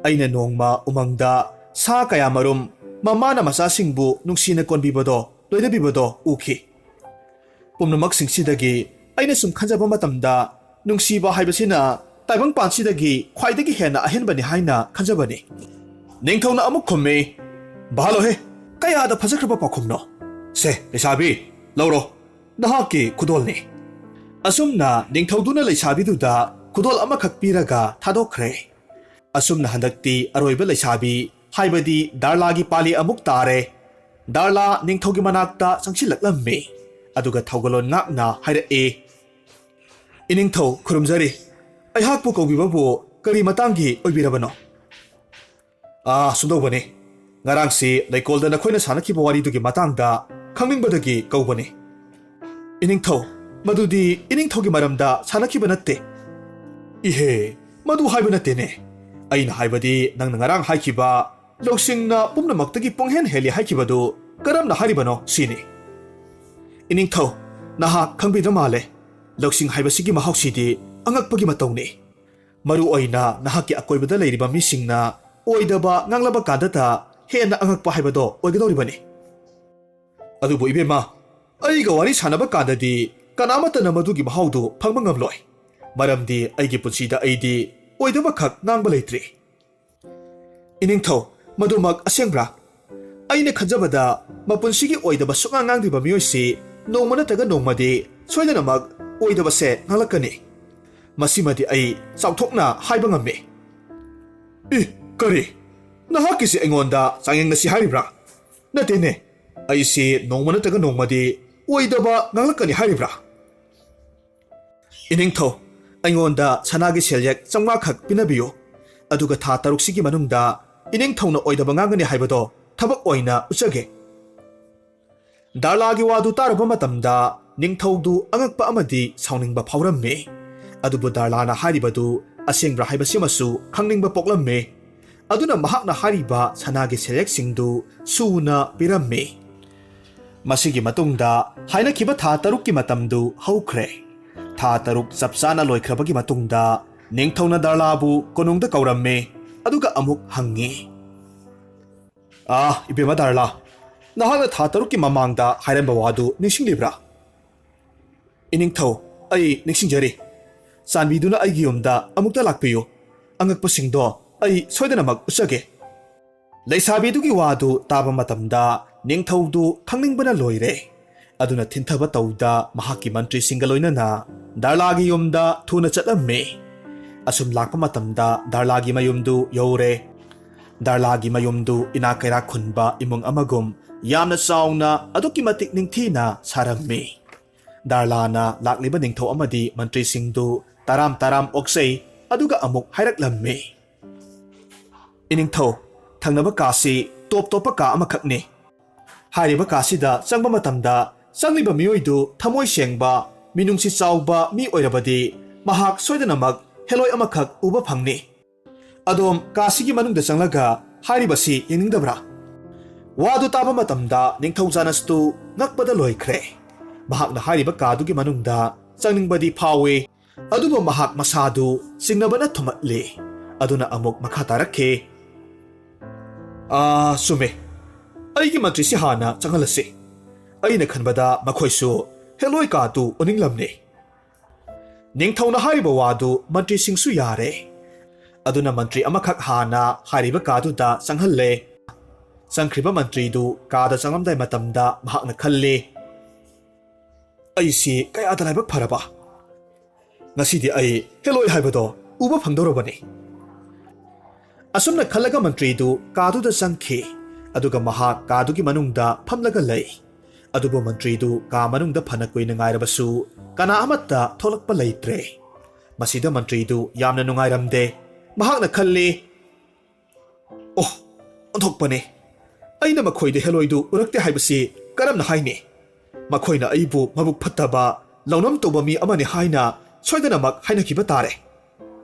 ꯑꯩꯅ ꯅꯣꯡꯃ ꯎꯃꯪꯗ ꯁꯥ ꯀꯌꯥꯃꯔꯨꯝ ꯃꯃꯥꯅ ꯃꯆꯥꯁꯤꯡꯕꯨ ꯅꯨꯡꯁꯤꯅ ꯀꯣꯟꯕꯤꯕꯗꯣ, ꯂꯣꯏꯅꯕꯤꯕꯗꯣ ꯎꯈꯤ꯫ ꯄꯨꯝꯅꯃꯛꯁꯤꯡꯁꯤꯗꯒꯤ ꯑꯩꯅ ꯁꯨꯝ ꯈꯟꯖꯕ ꯃꯇꯝꯗ ꯅꯨꯡꯁꯤꯕ ꯍꯥꯏꯕꯁꯤꯅ ꯇꯥꯏꯕꯪꯄꯥꯟꯁꯤꯗꯒꯤ ꯈ꯭ꯋꯥꯏꯗꯒꯤ ꯍꯦꯟꯅ ꯑꯍꯦꯟꯕꯅꯤ ꯍꯥꯏꯅ ꯈꯟꯖꯕꯅꯤ꯫" ꯅꯤꯡꯊꯧꯅ ꯑꯃꯨꯛ ꯈꯨꯝꯃꯤ, "ꯚꯥꯂꯣꯍꯦ, ꯀꯌꯥꯗ ꯐꯖꯈ꯭ꯔꯕ ꯄꯥꯎꯈꯨꯝꯅꯣ! ꯁꯦ, ꯂꯩꯁꯥꯕꯤ, ꯂꯧꯔꯣ, ꯅꯍꯥꯛꯀꯤ ꯈꯨꯗꯣꯜꯅꯤ꯫" ꯑꯁꯨꯝꯅ ꯅꯤꯡꯊꯧꯗꯨꯅ ꯂꯩꯁꯥꯕꯤꯗꯨꯗ ꯈꯨꯗꯣꯜ ꯑꯃꯈꯛ ꯄꯤꯔꯒ ꯊꯥꯗꯣꯛꯈ꯭ꯔꯦ꯫ ꯑꯁꯨꯝꯅ ꯍꯟꯗꯛꯇꯤ ꯑꯔꯣꯏꯕ ꯂꯩꯁꯥꯕꯤ, ꯍꯥꯏꯕꯗꯤ ꯗꯥꯔꯂꯥꯒꯤ ꯄꯥꯂꯤ ꯑꯃꯨꯛ ꯇꯥꯔꯦ꯫ ꯗꯥꯔꯂꯥ ꯅꯤꯡꯊꯧꯒꯤ ꯃꯅꯥꯛꯇ ꯆꯪꯁꯤꯜꯂꯛꯂꯝꯃꯤ꯫ ꯑꯗꯨꯒ ꯊꯧꯒꯜꯂꯣꯟ ꯉꯥꯛꯅ ꯍꯥꯏꯔꯛꯏ, "ꯏꯅꯤꯡꯊꯧ ꯈꯨꯔꯨꯝꯖꯔꯤ꯫ ꯑꯩꯍꯥꯛꯄꯨ ꯀꯧꯕꯤꯕꯕꯨ ꯀꯔꯤ ꯃꯇꯥꯡꯒꯤ ꯑꯣꯏꯕꯤꯔꯕꯅꯣ?" "ꯑꯥ, ꯁꯨꯝꯗꯧꯕꯅꯤ꯫ ꯉꯔꯥꯡꯁꯤ ꯂꯩꯀꯣꯜꯗ ꯅꯈꯣꯏꯅ ꯁꯥꯟꯅꯈꯤꯕ ꯋꯥꯔꯤꯗꯨꯒꯤ ꯃꯇꯥꯡꯗ ꯈꯪꯅꯤꯡꯕꯗꯒꯤ ꯀꯧꯕꯅꯤ꯫" "ꯏꯅꯤꯡꯊꯧ, ꯃꯗꯨꯗꯤ ꯏꯅꯤꯡꯊꯧꯒꯤ ꯃꯔꯝꯗ ꯁꯥꯟꯅꯈꯤꯕ ꯅꯠꯇꯦ꯫" "ꯏꯍꯦ, ꯃꯗꯨ ꯍꯥꯏꯕ ꯅꯠꯇꯦꯅꯦ꯫ ꯑꯩꯅ ꯍꯥꯏꯕꯗꯤ ꯅꯪꯅ ꯉꯔꯥꯡ ꯍꯥꯏꯈꯤꯕ, ꯂꯧꯁꯤꯡꯅ ꯄꯨꯝꯅꯃꯛꯇꯒꯤ ꯄꯨꯡꯍꯦꯟ ꯍꯦꯜꯂꯤ ꯍꯥꯏꯈꯤꯕꯗꯨ ꯀꯔꯝꯅ ꯍꯥꯏꯔꯤꯕꯅꯣ ꯁꯤꯅꯤ꯫" "ꯏꯅꯤꯡꯊꯧ, ꯅꯍꯥꯛ ꯈꯪꯕꯤꯗ꯭ꯔ ꯃꯥꯜꯂꯦ꯫ ꯂꯧꯁꯤꯡ ꯍꯥꯏꯕꯁꯤꯒꯤ ꯃꯍꯥꯎꯁꯤꯗꯤ ꯑꯉꯛꯄꯒꯤ ꯃꯇꯧꯅꯤ꯫ ꯃꯔꯨ ꯑꯣꯏꯅ ꯅꯍꯥꯛꯀꯤ ꯑꯀꯣꯏꯕꯗ ꯂꯩꯔꯤꯕ ꯃꯤꯁꯤꯡꯅ ꯑꯣꯏꯗꯕ ꯉꯥꯡꯂꯕ ꯀꯥꯟꯗꯇ ꯍꯦꯟꯅ ꯑꯉꯛꯄ ꯍꯥꯏꯕꯗꯣ ꯑꯣꯏꯒꯗꯧꯔꯤꯕꯅꯤ꯫ ꯑꯗꯨꯕꯨ ꯏꯕꯦꯝꯃ, ꯑꯩꯒ ꯋꯥꯔꯤ ꯁꯥꯟꯅꯕ ꯀꯥꯟꯗꯗꯤ ꯀꯅꯥꯃꯠꯇꯅ ꯃꯗꯨꯒꯤ ꯃꯍꯥꯎꯗꯨ ꯐꯪꯕ ꯉꯝꯂꯣꯏ, ꯃꯔꯝꯗꯤ ꯑꯩꯒꯤ ꯄꯨꯟꯁꯤꯗ ꯑꯩꯗꯤ ꯑꯣꯏꯗꯕꯈꯛ ꯉꯥꯡꯕ ꯂꯩꯇ꯭ꯔꯤ꯫ ꯏꯅꯤꯡꯊꯧ, ꯃꯗꯨꯃꯛ ꯑꯁꯦꯡꯕ꯭ꯔꯥ? ꯑꯩꯅ ꯈꯟꯖꯕꯗ ꯃꯄꯨꯟꯁꯤꯒꯤ ꯑꯣꯏꯗꯕ ꯁꯨꯛꯉꯥꯡ ꯉꯥꯡꯗ꯭ꯔꯤꯕ ꯃꯤꯑꯣꯏꯁꯤ ꯅꯣꯡꯃ ꯅꯠꯇ꯭ꯔꯒ ꯅꯣꯡꯃꯗꯤ ꯁꯣꯏꯗꯅꯃꯛ ꯑꯣꯏꯗꯕꯁꯦ ꯉꯥꯡꯂꯛꯀꯅꯤ꯫ ꯃꯁꯤꯃꯗꯤ ꯑꯩ ꯆꯥꯎꯊꯣꯛꯅ ꯍꯥꯏꯕ ꯉꯝꯃꯤ꯫ ꯏ, ꯀꯔꯤ? ꯅꯍꯥꯛꯀꯤꯁꯤ ꯑꯩꯉꯣꯟꯗ ꯆꯥꯡꯌꯦꯡꯅꯁꯤ ꯍꯥꯏꯔꯤꯕ꯭ꯔꯥ? ꯅꯠꯇꯦꯅꯦ, ꯑꯩꯁꯤ ꯅꯣꯡꯃ ꯅꯠꯇ꯭ꯔꯒ ꯅꯣꯡꯃꯗꯤ ꯑꯣꯏꯗꯕ ꯉꯥꯡꯂꯛꯀꯅꯤ ꯍꯥꯏꯔꯤꯕ꯭ꯔꯥ? ꯏꯅꯤꯡꯊꯧ, ꯑꯩꯉꯣꯟꯗ ꯁꯅꯥꯒꯤ ꯁꯦꯜꯌꯦꯛ ꯆꯥꯝꯃꯉꯥ ꯈꯛ ꯄꯤꯅꯕꯤꯌꯨ, ꯑꯗꯨꯒ ꯊꯥ ꯇꯔꯨꯛꯁꯤꯒꯤ ꯃꯅꯨꯡꯗ ꯏꯅꯤꯡꯊꯧꯅ ꯑꯣꯏꯗꯕ ꯉꯥꯡꯒꯅꯤ ꯍꯥꯏꯕꯗꯣ ꯊꯕꯛ ꯑꯣꯏꯅ ꯎꯠꯆꯒꯦ꯫ ꯗꯥꯔꯂꯥꯒꯤ ꯋꯥꯗꯨ ꯇꯥꯔꯨꯕ ꯃꯇꯝꯗ ꯅꯤꯡꯊꯧꯗꯨ ꯑꯉꯛꯄ ꯑꯃꯗꯤ ꯁꯥꯎꯅꯤꯡꯕ ꯐꯥꯎꯔꯝꯃꯤ꯫ ꯑꯗꯨꯕꯨ ꯗꯥꯔꯂꯥꯅ ꯍꯥꯏꯔꯤꯕꯗꯨ ꯑꯁꯦꯡꯕ꯭ꯔꯥ ꯍꯥꯏꯕꯁꯤꯃꯁꯨ ꯈꯪꯅꯤꯡꯕ ꯄꯣꯛꯂꯝꯃꯤ꯫ ꯑꯗꯨꯅ ꯃꯍꯥꯛꯅ ꯍꯥꯏꯔꯤꯕ ꯁꯅꯥꯒꯤ ꯁꯦꯜꯌꯦꯛꯁꯤꯡꯗꯨ ꯁꯨꯅ ꯄꯤꯔꯝꯃꯤ꯫ ꯃꯁꯤꯒꯤ ꯃꯇꯨꯡꯗ ꯍꯥꯏꯅꯈꯤꯕ ꯊꯥ ꯇꯔꯨꯛꯀꯤ ꯃꯇꯝꯗꯨ ꯍꯧꯈ꯭ꯔꯦ꯫ ꯊꯥ ꯇꯔꯨꯛ ꯆꯞ ꯆꯥꯅ ꯂꯣꯏꯈ꯭ꯔꯕꯒꯤ ꯃꯇꯨꯡꯗ ꯅꯤꯡꯊꯧꯅ ꯗꯥꯔꯂꯥꯕꯨ ꯀꯣꯅꯨꯡꯗ ꯀꯧꯔꯝꯃꯤ, ꯑꯗꯨꯒ ꯑꯃꯨꯛ ꯍꯪꯉꯤ, "ꯑꯥ, ꯏꯕꯦꯝꯃ ꯗꯥꯔꯂꯥ, ꯅꯍꯥꯛꯅ ꯊꯥ ꯇꯔꯨꯛꯀꯤ ꯃꯃꯥꯡꯗ ꯍꯥꯏꯔꯝꯕ ꯋꯥꯗꯨ ꯅꯤꯡꯁꯤꯡꯂꯤꯕ꯭ꯔꯥ?" "ꯏꯅꯤꯡꯊꯧ, ꯑꯩ ꯅꯤꯡꯁꯤꯡꯖꯔꯤ꯫ ꯆꯥꯟꯕꯤꯗꯨꯅ ꯑꯩꯒꯤ ꯌꯨꯝꯗ ꯑꯃꯨꯛꯇ ꯂꯥꯛꯄꯤꯌꯨ꯫ ꯑꯉꯛꯄꯁꯤꯡꯗꯣ ꯑꯩ ꯁꯣꯏꯗꯅꯃꯛ ꯎꯠꯆꯒꯦ꯫" ꯂꯩꯁꯥꯕꯤꯗꯨꯒꯤ ꯋꯥꯗꯨ ꯇꯥꯕ ꯃꯇꯝꯗ ꯅꯤꯡꯊꯧꯗꯨ ꯈꯪꯅꯤꯡꯕꯅ ꯂꯣꯏꯔꯦ꯫ ꯑꯗꯨꯅ ꯊꯤꯟꯊꯕ ꯇꯧꯗ ꯃꯍꯥꯛꯀꯤ ꯃꯟꯇ꯭ꯔꯤꯁꯤꯡꯒ ꯂꯣꯏꯅꯅ ꯗꯥꯔꯂꯥꯒꯤ ꯌꯨꯝꯗ ꯊꯨꯅ ꯆꯠꯂꯝꯃꯤ꯫ ꯑꯁꯨꯝ ꯂꯥꯛꯄ ꯃꯇꯝꯗ ꯗꯥꯔꯂꯥꯒꯤ ꯃꯌꯨꯝꯗꯨ ꯌꯧꯔꯦ꯫ ꯗꯥꯔꯂꯥꯒꯤ ꯃꯌꯨꯝꯗꯨ ꯏꯅꯥꯛ ꯀꯩꯔꯥꯛ ꯈꯨꯟꯕ ꯏꯃꯨꯡ ꯑꯃꯒꯨꯝ ꯌꯥꯝꯅ ꯆꯥꯎꯅ, ꯑꯗꯨꯛꯀꯤ ꯃꯇꯤꯛ ꯅꯤꯡꯊꯤꯅ ꯁꯥꯔꯝꯃꯤ꯫ ꯗꯥꯔꯂꯥꯅ ꯂꯥꯛꯂꯤꯕ ꯅꯤꯡꯊꯧ ꯑꯃꯗꯤ ꯃꯟꯇ꯭ꯔꯤꯁꯤꯡꯗꯨ ꯇꯔꯥꯝ ꯇꯔꯥꯝ ꯑꯣꯛꯆꯩ, ꯑꯗꯨꯒ ꯑꯃꯨꯛ ꯍꯥꯏꯔꯛꯂꯝꯃꯤ, "ꯏꯅꯤꯡꯊꯧ, ꯊꯪꯅꯕ ꯀꯥꯁꯤ ꯇꯣꯞ ꯇꯣꯞꯄ ꯀꯥ ꯑꯃꯈꯛꯅꯤ꯫ ꯍꯥꯏꯔꯤꯕ ꯀꯥꯁꯤꯗ ꯆꯪꯕ ꯃꯇꯝꯗ ꯆꯪꯂꯤꯕ ꯃꯤꯑꯣꯏꯗꯨ ꯊꯃꯣꯏ ꯁꯦꯡꯕ, ꯃꯤꯅꯨꯡꯁꯤ ꯆꯥꯎꯕ ꯃꯤ ꯑꯣꯏꯔꯕꯗꯤ ꯃꯍꯥꯛ ꯁꯣꯏꯗꯅꯃꯛ ꯍꯦꯂꯣꯏ ꯑꯃꯈꯛ ꯎꯕ ꯐꯪꯅꯤ꯫ ꯑꯗꯣꯝ ꯀꯥꯁꯤꯒꯤ ꯃꯅꯨꯡꯗ ꯆꯪꯂꯒ ꯍꯥꯏꯔꯤꯕꯁꯤ ꯌꯦꯡꯅꯤꯡꯗꯕ꯭ꯔꯥ?" ꯋꯥꯗꯨ ꯇꯥꯕ ꯃꯇꯝꯗ ꯅꯤꯡꯊꯧ ꯖꯥꯅꯁꯇꯨ ꯉꯛꯄꯗ ꯂꯣꯏꯈ꯭ꯔꯦ꯫ ꯃꯍꯥꯛꯅ ꯍꯥꯏꯔꯤꯕ ꯀꯥꯗꯨꯒꯤ ꯃꯅꯨꯡꯗ ꯆꯪꯅꯤꯡꯕꯗꯤ ꯐꯥꯎꯏ, ꯑꯗꯨꯕꯨ ꯃꯍꯥꯛ ꯃꯁꯥꯗꯨ ꯆꯤꯡꯅꯕꯅ ꯊꯨꯝꯍꯠꯂꯤ꯫ ꯑꯗꯨꯅ ꯑꯃꯨꯛ ꯃꯈꯥ ꯇꯥꯔꯛꯈꯤ꯫ ꯑꯥ, ꯆꯨꯝꯃꯦ꯫ ꯑꯩꯒꯤ ꯃꯟꯇ꯭ꯔꯤꯁꯤ ꯍꯥꯟꯅ ꯆꯪꯍꯜꯂꯁꯤ꯫ ꯑꯩꯅ ꯈꯟꯕꯗ ꯃꯈꯣꯏꯁꯨ ꯍꯦꯂꯣꯏ ꯀꯥꯗꯨ ꯎꯅꯤꯡꯂꯝꯅꯤ꯫ ꯅꯤꯡꯊꯧꯅ ꯍꯥꯏꯔꯤꯕ ꯋꯥꯗꯨ ꯃꯟꯇ꯭ꯔꯤꯁꯤꯡꯁꯨ ꯌꯥꯔꯦ꯫ ꯑꯗꯨꯅ ꯃꯟꯇ꯭ꯔꯤ ꯑꯃꯈꯛ ꯍꯥꯟꯅ ꯍꯥꯏꯔꯤꯕ ꯀꯥꯗꯨꯗ ꯆꯪꯍꯜꯂꯦ꯫ ꯆꯪꯈ꯭ꯔꯤꯕ ꯃꯟꯇ꯭ꯔꯤꯗꯨ ꯀꯥꯗ ꯆꯪꯂꯝꯗꯥꯏ ꯃꯇꯝꯗ ꯃꯍꯥꯛꯅ ꯈꯜꯂꯤ, "ꯑꯩꯁꯤ ꯀꯌꯥꯗ ꯂꯥꯏꯕꯛ ꯐꯔꯕ! ꯉꯁꯤꯗꯤ ꯑꯩ ꯍꯦꯂꯣꯏ ꯍꯥꯏꯕꯗꯣ ꯎꯕ ꯐꯪꯗꯧꯔꯕꯅꯤ"꯫ ꯑꯁꯨꯝꯅ ꯈꯜꯂꯒ ꯃꯟꯇ꯭ꯔꯤꯗꯨ ꯀꯥꯗꯨꯗ ꯆꯪꯈꯤ꯫ ꯑꯗꯨꯒ ꯃꯍꯥꯛ ꯀꯥꯗꯨꯒꯤ ꯃꯅꯨꯡꯗ ꯐꯝꯂꯒ ꯂꯩ꯫ ꯑꯗꯨꯕꯨ ꯃꯟꯇ꯭ꯔꯤꯗꯨ ꯀꯥ ꯃꯅꯨꯡꯗ ꯐꯅ ꯀꯨꯏꯅ ꯉꯥꯏꯔꯕꯁꯨ ꯀꯅꯥ ꯑꯃꯠꯇ ꯊꯣꯛꯂꯛꯄ ꯂꯩꯇ꯭ꯔꯦ꯫ ꯃꯁꯤꯗ ꯃꯟꯇ꯭ꯔꯤꯗꯨ ꯌꯥꯝꯅ ꯅꯨꯡꯉꯥꯏꯔꯝꯗꯦ꯫ ꯃꯍꯥꯛꯅ ꯈꯜꯂꯤ, "ꯑꯣ, ꯑꯣꯟꯊꯣꯛꯄꯅꯦ! ꯑꯩꯅ ꯃꯈꯣꯏꯗ ꯍꯦꯂꯣꯏꯗꯨ ꯎꯔꯛꯇꯦ ꯍꯥꯏꯕꯁꯤ ꯀꯔꯝꯅ ꯍꯥꯏꯅꯤ? ꯃꯈꯣꯏꯅ ꯑꯩꯕꯨ ꯃꯕꯨꯛ ꯐꯠꯇꯕ, ꯂꯧꯅꯝ ꯇꯧꯕ ꯃꯤ ꯑꯃꯅꯤ ꯍꯥꯏꯅ ꯁꯣꯏꯗꯅꯃꯛ ꯍꯥꯏꯅꯈꯤꯕ ꯇꯥꯔꯦ"꯫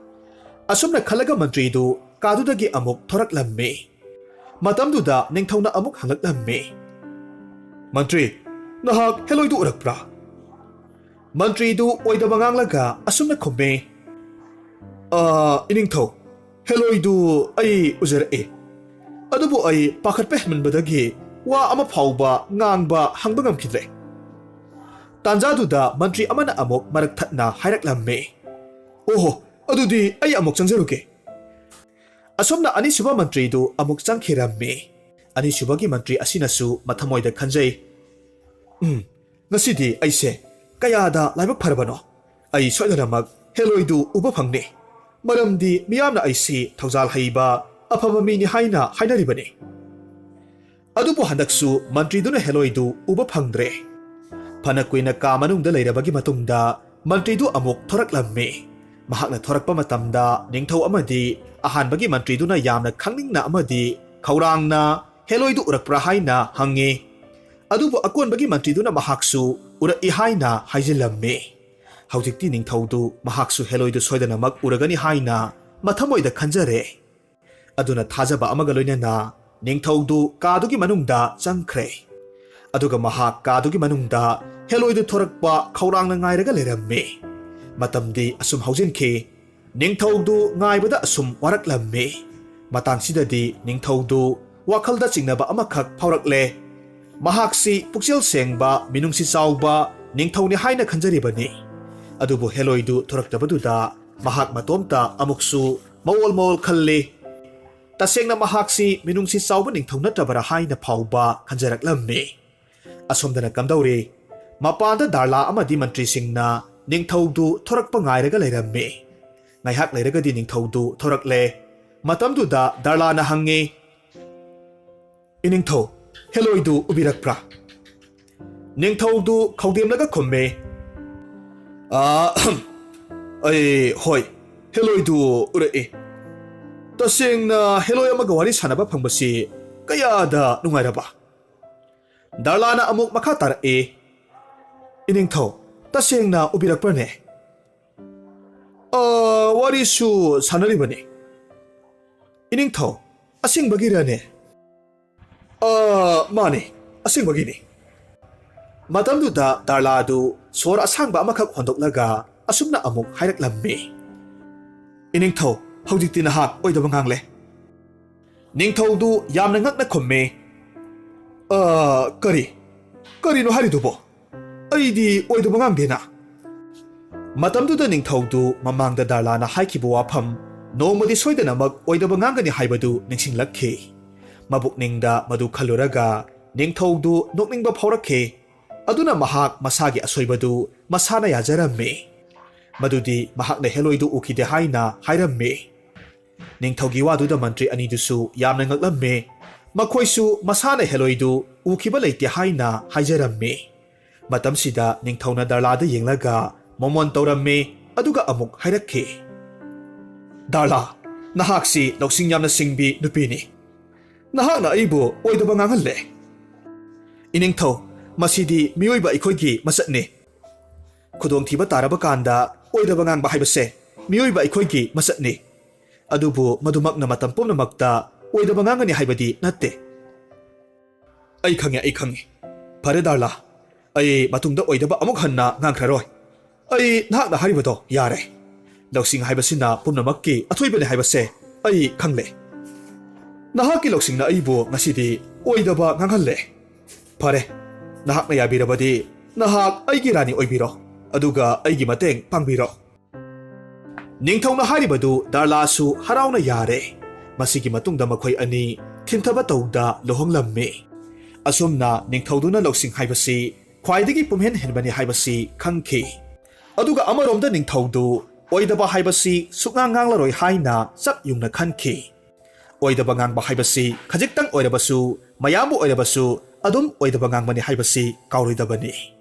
ꯑꯁꯨꯝꯅ ꯈꯜꯂꯒ ꯃꯟꯇ꯭ꯔꯤꯗꯨ ꯀꯥꯗꯨꯗꯒꯤ ꯑꯃꯨꯛ ꯊꯣꯔꯛꯂꯝꯃꯤ꯫ ꯃꯇꯝꯗꯨꯗ ꯅꯤꯡꯊꯧꯅ ꯑꯃꯨꯛ ꯍꯪꯂꯛꯂꯝꯃꯤ, "ꯃꯟꯇ꯭ꯔꯤ, ꯅꯍꯥꯛ ꯍꯦꯂꯣꯏꯗꯨ ꯎꯔꯛꯄ꯭ꯔꯥ?" ꯃꯟꯇ꯭ꯔꯤꯗꯨ ꯑꯣꯏꯗꯕ ꯉꯥꯡꯂꯒ ꯑꯁꯨꯝꯅ ꯈꯨꯝꯃꯤ, "ꯑꯥ, ꯏꯅꯤꯡꯊꯧ, ꯍꯦꯂꯣꯏꯗꯨ ꯑꯩ ꯎꯖꯔꯛꯏ꯫ ꯑꯗꯨꯕꯨ ꯑꯩ ꯄꯥꯈꯠꯄ ꯍꯦꯟꯃꯟꯕꯗꯒꯤ ꯋꯥ ꯑꯃ ꯐꯥꯎꯕ ꯉꯥꯡꯕ ꯍꯪꯕ ꯉꯝꯈꯤꯗ꯭ꯔꯦ"꯫ ꯇꯥꯟꯖꯥꯗꯨꯗ ꯃꯟꯇ꯭ꯔꯤ ꯑꯃꯅ ꯑꯃꯨꯛ ꯃꯔꯛ ꯊꯠꯅ ꯍꯥꯏꯔꯛꯂꯝꯃꯤ, "ꯑꯣꯍꯣ, ꯑꯗꯨꯗꯤ ꯑꯩ ꯑꯃꯨꯛ ꯆꯪꯖꯔꯨꯒꯦ"꯫ ꯑꯁꯨꯝꯅ ꯑꯅꯤꯁꯨꯕ ꯃꯟꯇ꯭ꯔꯤꯗꯨ ꯑꯃꯨꯛ ꯆꯪꯈꯤꯔꯝꯃꯤ꯫ ꯑꯅꯤꯁꯨꯕꯒꯤ ꯃꯟꯇ꯭ꯔꯤ ꯑꯁꯤꯅꯁꯨ ꯃꯊꯃꯣꯏꯗ ꯈꯟꯖꯩ, "ꯎꯝ, ꯉꯁꯤꯗꯤ ꯑꯩꯁꯦ ꯀꯌꯥꯗ ꯂꯥꯏꯕꯛ ꯐꯔꯕꯅꯣ! ꯑꯩ ꯁꯣꯏꯗꯅꯃꯛ ꯍꯦꯂꯣꯏꯗꯨ ꯎꯕ ꯐꯪꯅꯤ, ꯃꯔꯝꯗꯤ ꯃꯤꯌꯥꯝꯅ ꯑꯩꯁꯤ ꯊꯧꯖꯥꯜ ꯍꯩꯕ, ꯑꯐꯕ ꯃꯤꯅꯤ ꯍꯥꯏꯅ ꯍꯥꯏꯅꯔꯤꯕꯅꯤ"꯫ ꯑꯗꯨꯕꯨ ꯍꯟꯗꯛꯁꯨ ꯃꯟꯇ꯭ꯔꯤꯗꯨꯅ ꯍꯦꯂꯣꯏꯗꯨ ꯎꯕ ꯐꯪꯗ꯭ꯔꯦ꯫ ꯐꯅ ꯀꯨꯏꯅ ꯀꯥ ꯃꯅꯨꯡꯗ ꯂꯩꯔꯕꯒꯤ ꯃꯇꯨꯡꯗ ꯃꯟꯇ꯭ꯔꯤꯗꯨ ꯑꯃꯨꯛ ꯊꯣꯔꯛꯂꯝꯃꯤ꯫ ꯃꯍꯥꯛꯅ ꯊꯣꯔꯛꯄ ꯃꯇꯝꯗ ꯅꯤꯡꯊꯧ ꯑꯃꯗꯤ ꯑꯍꯥꯟꯕꯒꯤ ꯃꯟꯇ꯭ꯔꯤꯗꯨꯅ ꯌꯥꯝꯅ ꯈꯪꯅꯤꯡꯅ ꯑꯃꯗꯤ ꯈꯧꯔꯥꯡꯅ ꯍꯦꯂꯣꯏꯗꯨ ꯎꯔꯛꯄ꯭ꯔꯥ ꯍꯥꯏꯅ ꯍꯪꯉꯤ꯫ ꯑꯗꯨꯕꯨ ꯑꯀꯣꯟꯕꯒꯤ ꯃꯟꯇ꯭ꯔꯤꯗꯨꯅ ꯃꯍꯥꯛꯁꯨ ꯎꯔꯛꯏ ꯍꯥꯏꯅ ꯍꯥꯏꯖꯤꯜꯂꯝꯃꯤ꯫ ꯍꯧꯖꯤꯛꯇꯤ ꯅꯤꯡꯊꯧꯗꯨ ꯃꯍꯥꯛꯁꯨ ꯍꯦꯂꯣꯏꯗꯨ ꯁꯣꯏꯗꯅꯃꯛ ꯎꯔꯒꯅꯤ ꯍꯥꯏꯅ ꯃꯊꯃꯣꯏꯗ ꯈꯟꯖꯔꯦ꯫ ꯑꯗꯨꯅ ꯊꯥꯖꯕ ꯑꯃꯒ ꯂꯣꯏꯅꯅ ꯅꯤꯡꯊꯧꯗꯨ ꯀꯥꯗꯨꯒꯤ ꯃꯅꯨꯡꯗ ꯆꯪꯈ꯭ꯔꯦ꯫ ꯑꯗꯨꯒ ꯃꯍꯥꯛ ꯀꯥꯗꯨꯒꯤ ꯃꯅꯨꯡꯗ ꯍꯦꯂꯣꯏꯗꯨ ꯊꯣꯔꯛꯄ ꯈꯧꯔꯥꯡꯅ ꯉꯥꯏꯔꯒ ꯂꯩꯔꯝꯃꯤ꯫ ꯃꯇꯝꯗꯤ ꯑꯁꯨꯝ ꯍꯧꯖꯤꯟꯈꯤ꯫ ꯅꯤꯡꯊꯧꯗꯨ ꯉꯥꯏꯕꯗ ꯑꯁꯨꯝ ꯋꯥꯔꯛꯂꯝꯃꯤ꯫ ꯃꯇꯥꯡꯁꯤꯗꯗꯤ ꯅꯤꯡꯊꯧꯗꯨ ꯋꯥꯈꯜꯗ ꯆꯤꯡꯅꯕ ꯑꯃꯈꯛ ꯐꯥꯎꯔꯛꯂꯦ꯫ ꯃꯍꯥꯛꯁꯤ ꯄꯨꯛꯆꯦꯜ ꯁꯦꯡꯕ, ꯃꯤꯅꯨꯡꯁꯤ ꯆꯥꯎꯕ ꯅꯤꯡꯊꯧꯅꯤ ꯍꯥꯏꯅ ꯈꯟꯖꯔꯤꯕꯅꯤ꯫ ꯑꯗꯨꯕꯨ ꯍꯦꯂꯣꯏꯗꯨ ꯊꯣꯔꯛꯇꯕꯗꯨꯗ ꯃꯍꯥꯛ ꯃꯇꯣꯝꯇ ꯑꯃꯨꯛꯁꯨ ꯃꯑꯣꯜ ꯃꯑꯣꯜ ꯈꯜꯂꯤ꯫ ꯇꯁꯦꯡꯅ ꯃꯍꯥꯛꯁꯤ ꯃꯤꯅꯨꯡꯁꯤ ꯆꯥꯎꯕ ꯅꯤꯡꯊꯧ ꯅꯠꯇꯕꯔꯥ ꯍꯥꯏꯅ ꯐꯥꯎꯕ ꯈꯟꯖꯔꯛꯂꯝꯃꯤ꯫ ꯑꯁꯣꯝꯗꯅ ꯀꯝꯗꯧꯔꯤ? ꯃꯄꯥꯟꯗ ꯗꯥꯔꯂꯥ ꯑꯃꯗꯤ ꯃꯟꯇ꯭ꯔꯤꯁꯤꯡꯅ ꯅꯤꯡꯊꯧꯗꯨ ꯊꯣꯔꯛꯄ ꯉꯥꯏꯔꯒ ꯂꯩꯔꯝꯃꯤ꯫ ꯉꯥꯏꯍꯥꯛ ꯂꯩꯔꯒꯗꯤ ꯅꯤꯡꯊꯧꯗꯨ ꯊꯣꯔꯛꯂꯦ꯫ ꯃꯇꯝꯗꯨꯗ ꯗꯥꯔꯂꯥꯅ ꯍꯪꯉꯤ, "ꯏꯅꯤꯡꯊꯧ, ꯍꯦꯂꯣꯏꯗꯨ ꯎꯕꯤꯔꯛꯄ꯭ꯔꯥ?" ꯅꯤꯡꯊꯧꯗꯨ ꯈꯧꯗꯦꯝꯂꯒ ꯈꯨꯝꯃꯤ, "ꯑꯥ, ꯑꯩ, ꯍꯣꯏ, ꯍꯦꯂꯣꯏꯗꯨ ꯎꯔꯛꯏ꯫ ꯇꯁꯦꯡꯅ ꯍꯦꯂꯣꯏ ꯑꯃꯒ ꯋꯥꯔꯤ ꯁꯥꯟꯅꯕ ꯐꯪꯕꯁꯤ ꯀꯌꯥꯗ ꯅꯨꯡꯉꯥꯏꯔꯕ!" ꯗꯥꯔꯂꯥꯅ ꯑꯃꯨꯛ ꯃꯈꯥ ꯇꯥꯔꯛꯏ, "ꯏꯅꯤꯡꯊꯧ, ꯇꯁꯦꯡꯅ ꯎꯕꯤꯔꯛꯄ꯭ꯔꯅꯦ?" "ꯑ, ꯋꯥꯔꯤꯁꯨ ꯁꯥꯟꯅꯔꯤꯕꯅꯤ꯫" "ꯏꯅꯤꯡꯊꯧ, ꯑꯁꯦꯡꯕꯒꯤꯔꯅꯦ?" "ꯑ, ꯃꯥꯅꯤ, ꯑꯁꯦꯡꯕꯒꯤꯅꯤ꯫" ꯃꯇꯝꯗꯨꯗ ꯗꯥꯔꯂꯥꯗꯨ ꯁꯣꯔ ꯑꯁꯥꯡꯕ ꯑꯃꯈꯛ ꯍꯣꯟꯗꯣꯛꯂꯒ ꯑꯁꯨꯝꯅ ꯑꯃꯨꯛ ꯍꯥꯏꯔꯛꯂꯝꯃꯤ, "ꯏꯅꯤꯡꯊꯧ, ꯍꯧꯖꯤꯛꯇꯤ ꯅꯍꯥꯛ ꯑꯣꯏꯗꯕ ꯉꯥꯡꯂꯦ꯫" ꯅꯤꯡꯊꯧꯗꯨ ꯌꯥꯝꯅ ꯉꯛꯅ ꯈꯨꯝꯃꯤ, "ꯑ, ꯀꯔꯤ? ꯀꯔꯤꯅꯣ ꯍꯥꯏꯔꯤꯗꯨꯕꯣ? ꯑꯩꯗꯤ ꯑꯣꯏꯗꯕ ꯉꯥꯡꯗꯦꯅ꯫" ꯃꯇꯝꯗꯨꯗ ꯅꯤꯡꯊꯧꯗꯨ ꯃꯃꯥꯡꯗ ꯗꯥꯔꯂꯥꯅ ꯍꯥꯏꯈꯤꯕ ꯋꯥꯐꯝ, ꯅꯣꯡꯃꯗꯤ ꯁꯣꯏꯗꯅꯃꯛ ꯑꯣꯏꯗꯕ ꯉꯥꯡꯒꯅꯤ ꯍꯥꯏꯕꯗꯨ ꯅꯤꯡꯁꯤꯡꯂꯛꯈꯤ꯫ ꯃꯕꯨꯛꯅꯤꯡꯗ ꯃꯗꯨ ꯈꯜꯂꯨꯔꯒ ꯅꯤꯡꯊꯧꯗꯨ ꯅꯣꯛꯅꯤꯡꯕ ꯐꯥꯎꯔꯛꯈꯤ꯫ ꯑꯗꯨꯅ ꯃꯍꯥꯛ ꯃꯁꯥꯒꯤ ꯑꯁꯣꯏꯕꯗꯨ ꯃꯁꯥꯅ ꯌꯥꯖꯔꯝꯃꯤ꯫ ꯃꯗꯨꯗꯤ ꯃꯍꯥꯛꯅ ꯍꯦꯂꯣꯏꯗꯨ ꯎꯈꯤꯗꯦ ꯍꯥꯏꯅ ꯍꯥꯏꯔꯝꯃꯤ꯫ ꯅꯤꯡꯊꯧꯒꯤ ꯋꯥꯗꯨꯗ ꯃꯟꯇ꯭ꯔꯤ ꯑꯅꯤꯗꯨꯁꯨ ꯌꯥꯝꯅ ꯉꯛꯂꯝꯃꯤ꯫ ꯃꯈꯣꯏꯁꯨ ꯃꯁꯥꯅ ꯍꯦꯂꯣꯏꯗꯨ ꯎꯈꯤꯕ ꯂꯩꯇꯦ ꯍꯥꯏꯅ ꯍꯥꯏꯖꯔꯝꯃꯤ꯫ ꯃꯇꯝꯁꯤꯗ ꯅꯤꯡꯊꯧꯅ ꯗꯥꯔꯂꯥꯗ ꯌꯦꯡꯂꯒ ꯃꯣꯃꯣꯟ ꯇꯧꯔꯝꯃꯤ, ꯑꯗꯨꯒ ꯑꯃꯨꯛ ꯍꯥꯏꯔꯛꯈꯤ, "ꯗꯥꯔꯂꯥ, ꯅꯍꯥꯛꯁꯤ ꯂꯧꯁꯤꯡ ꯌꯥꯝꯅ ꯁꯤꯡꯕꯤ ꯅꯨꯄꯤꯅꯤ꯫ ꯅꯍꯥꯛꯅ ꯑꯩꯕꯨ ꯑꯣꯏꯗꯕ ꯉꯥꯡꯍꯜꯂꯦ꯫" "ꯏꯅꯤꯡꯊꯧ, ꯃꯁꯤꯗꯤ ꯃꯤꯑꯣꯏꯕ ꯑꯩꯈꯣꯏꯒꯤ ꯃꯆꯠꯅꯤ꯫ ꯈꯨꯗꯣꯡꯊꯤꯕ ꯇꯥꯔꯕ ꯀꯥꯟꯗ ꯑꯣꯏꯗꯕ ꯉꯥꯡꯕ ꯍꯥꯏꯕꯁꯦ ꯃꯤꯑꯣꯏꯕ ꯑꯩꯈꯣꯏꯒꯤ ꯃꯆꯠꯅꯤ꯫ ꯑꯗꯨꯕꯨ ꯃꯗꯨꯃꯛꯅ ꯃꯇꯝ ꯄꯨꯝꯅꯃꯛꯇ ꯑꯣꯏꯗꯕ ꯉꯥꯡꯒꯅꯤ ꯍꯥꯏꯕꯗꯤ ꯅꯠꯇꯦ꯫" "ꯑꯩ ꯈꯪꯉꯦ, ꯑꯩ ꯈꯪꯉꯦ꯫ ꯐꯔꯦ ꯗꯥꯔꯂꯥ, ꯑꯩ ꯃꯇꯨꯡꯗ ꯑꯣꯏꯗꯕ ꯑꯃꯨꯛ ꯍꯟꯅ ꯉꯥꯡꯈ꯭ꯔꯔꯣꯏ꯫ ꯑꯩ ꯅꯍꯥꯛꯅ ꯍꯥꯏꯔꯤꯕꯗꯣ ꯌꯥꯔꯦ꯫ ꯂꯧꯁꯤꯡ ꯍꯥꯏꯕꯁꯤꯅ ꯄꯨꯝꯅꯃꯛꯀꯤ ꯑꯊꯣꯏꯕꯅꯤ ꯍꯥꯏꯕꯁꯦ ꯑꯩ ꯈꯪꯂꯦ꯫" ꯅꯍꯥꯛꯀꯤ ꯂꯧꯁꯤꯡꯅ ꯑꯩꯕꯨ ꯉꯁꯤꯗꯤ ꯑꯣꯏꯗꯕ ꯉꯥꯡꯍꯜꯂꯦ꯫ ꯐꯔꯦ, ꯅꯍꯥꯛꯅ ꯌꯥꯕꯤꯔꯕꯗꯤ ꯅꯍꯥꯛ ꯑꯩꯒꯤ ꯔꯥꯅꯤ ꯑꯣꯏꯕꯤꯔꯣ, ꯑꯗꯨꯒ ꯑꯩꯒꯤ ꯃꯇꯦꯡ ꯄꯥꯡꯕꯤꯔꯣ꯫ ꯅꯤꯡꯊꯧꯅ ꯍꯥꯏꯔꯤꯕꯗꯨ ꯗꯥꯔꯂꯥꯁꯨ ꯍꯔꯥꯎꯅ ꯌꯥꯔꯦ꯫ ꯃꯁꯤꯒꯤ ꯃꯇꯨꯡꯗ ꯃꯈꯣꯏ ꯑꯅꯤ ꯊꯤꯟꯊꯕ ꯇꯧꯗ ꯂꯨꯍꯣꯡꯂꯝꯃꯤ꯫ ꯑꯁꯨꯝꯅ ꯅꯤꯡꯊꯧꯗꯨꯅ ꯂꯧꯁꯤꯡ ꯍꯥꯏꯕꯁꯤ ꯈ꯭ꯋꯥꯏꯗꯒꯤ ꯄꯨꯝꯍꯦꯟ ꯍꯦꯟꯕꯅꯤ ꯍꯥꯏꯕꯁꯤ ꯈꯪꯈꯤ꯫ ꯑꯗꯨꯒ ꯑꯃꯔꯣꯝꯗ ꯅꯤꯡꯊꯧꯗꯨ ꯑꯣꯏꯗꯕ ꯍꯥꯏꯕꯁꯤ ꯁꯨꯛꯉꯥꯡ ꯉꯥꯡꯂꯔꯣꯏ ꯍꯥꯏꯅ ꯆꯞ ꯌꯨꯡꯅ ꯈꯟꯈꯤ꯫ ꯑꯣꯏꯗꯕ ꯉꯥꯡꯕ ꯍꯥꯏꯕꯁꯤ ꯈꯖꯤꯛꯇꯪ ꯑꯣꯏꯔꯕꯁꯨ, ꯃꯌꯥꯝꯕꯨ ꯑꯣꯏꯔꯕꯁꯨ ꯑꯗꯨꯝ ꯑꯣꯏꯗꯕ ꯉꯥꯡꯕꯅꯤ ꯍꯥꯏꯕꯁꯤ ꯀꯥꯎꯔꯣꯏꯗꯕꯅꯤ꯫